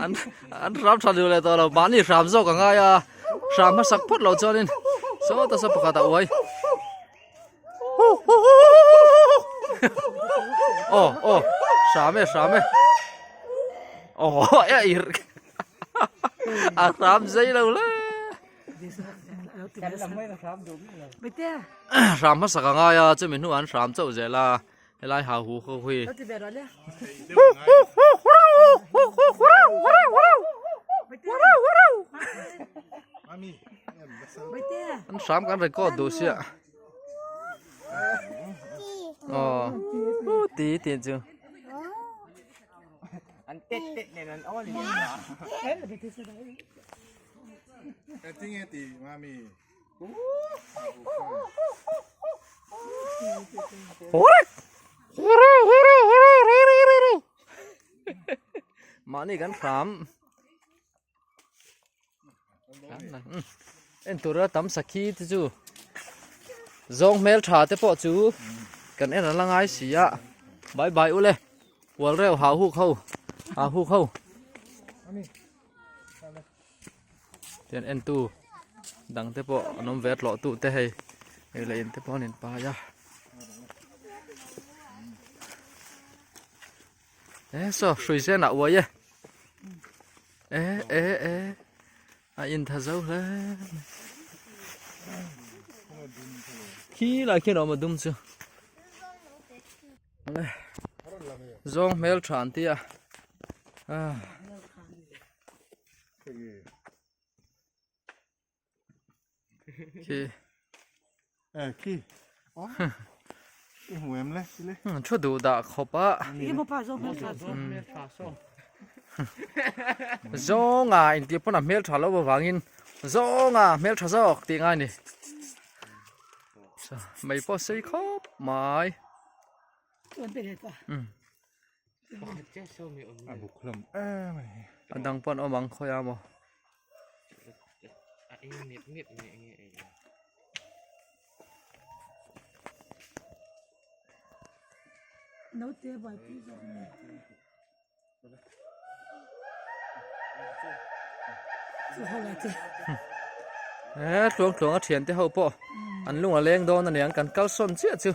An an hram tha duh leh tawh lo mahni hram zawk a ngai a hram hmasak phawt loh chuanin sawta saw pakhat a uai aw aw hram e hram e aw e ir a hram zei lo le hram hmasak a ngai a chumi hnuah an hram chauh zel a. Helai ha hu ho hi. An hram kan record duh sia. Aw. Ti ti chu. An tet tet nen an awl in. Tinge ti mami. Mahni kan hram en tura tam sakhi te chu zawng hmel tha te pawh chu kan en a la ngai si a bye bye ule hual reuh hau huk ho hau huk ho. Tian entu dang te pawh an awm ve a tlawh tu te hei hei leh in te pawh an in pai a e saw hrui zen ah uai e e e e a in tha zo hle khi lai khian a awm a dum chu zawng hmel tha an tia ah. Khi. Eh khi. Oh. I hmu em le le. Thu duh dah khawp a. Zawnga intih pawn a hmel tha lo avangin zawnga hmel tha zawk tih ngai ni. Mei pawh sei khawp mai. A buk hlawm em a ni. A dang pawn awm ang khawi a maw. He tluang tluang a thian te ho pawh an lung a leng dawn a niang kan kal sawn chiah chu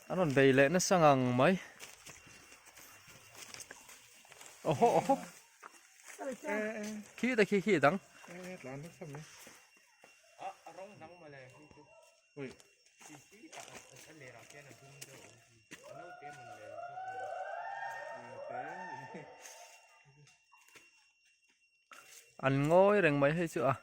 an rawn bei leh nasa ngang mai awhaw awhaw khi te khi khi dang An ngawi reng mai hei chu a.